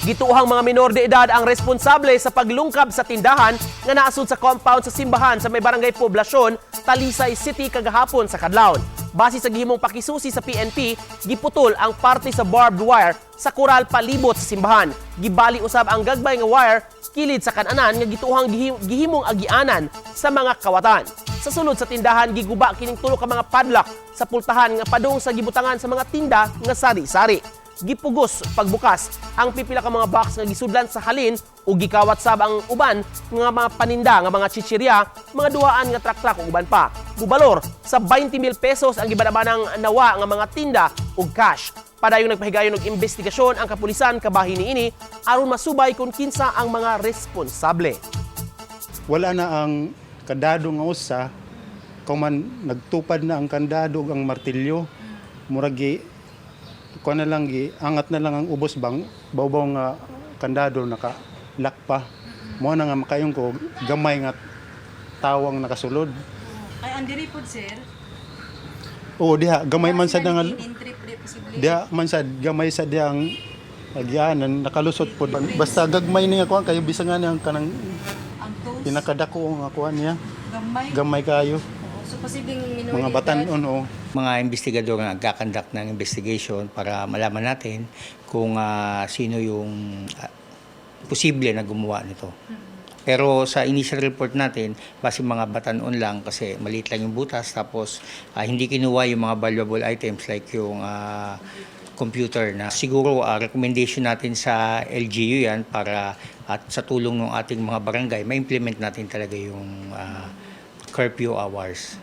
Gituohang mga minor de edad ang responsable sa paglungkab sa tindahan nga naasud sa compound sa simbahan sa may barangay Poblasyon, Talisay City kagahapon sa kadlawon. Base sa gihimong pakisusi sa PNP, giputol ang parte sa barbed wire sa kural palibot sa simbahan. Gibali usab ang gagmay nga wire kilid sa kananan nga gituohang gihimong agianan sa mga kawatan. Sa sulod sa tindahan, giguba kining tulo ka mga padlock sa pultahan nga padung sa gibutangan sa mga tinda nga sari-sari. Gipugos pagbukas ang pipila ka mga box nga gisudlan sa halin ug gikawat sab ang uban nga mga paninda nga mga chichirya, mga duhaan nga truck-truck ug uban pa. Mubalor sa 20 mil pesos ang gibanabanang nawa nga mga tinda ug cash. Padayong nagpahigayon og investigasyon ang kapulisan kabahin niini aron masubay kung kinsa ang mga responsable. Wala na ang kandado nga usa, kung man nagtupad na ang kandado ug ang martilyo, murag gi kuan na lang, gi angat na lang ang ubos bang bawbaw nga kandado, naka lock pa. Mo na nga makayon ko gamay nga tawang nakasulod. Ay, ang diri pod, sir. Oo, diha gamay man sad nga Entry pre posible. Diha man sad gamay sa dihang agyanan, nakalusot pod. Basta gagmay niya kuan kayo, bisan nga niyang kanang Ang toes pinakadako nga kuan niya. Gamay. Gamay kayo. Oo, so posibleng minor Mga de edad. batan-on, oo. Mga investigador na nagkakandak ng investigation para malaman natin kung sino yung posible na gumawa nito. Pero sa initial report natin, base mga batan-on lang kasi maliit lang yung butas, tapos hindi kinuha yung mga valuable items like yung computer na siguro recommendation natin sa LGU yan para at sa tulong ng ating mga barangay, ma-implement natin talaga yung curfew hours.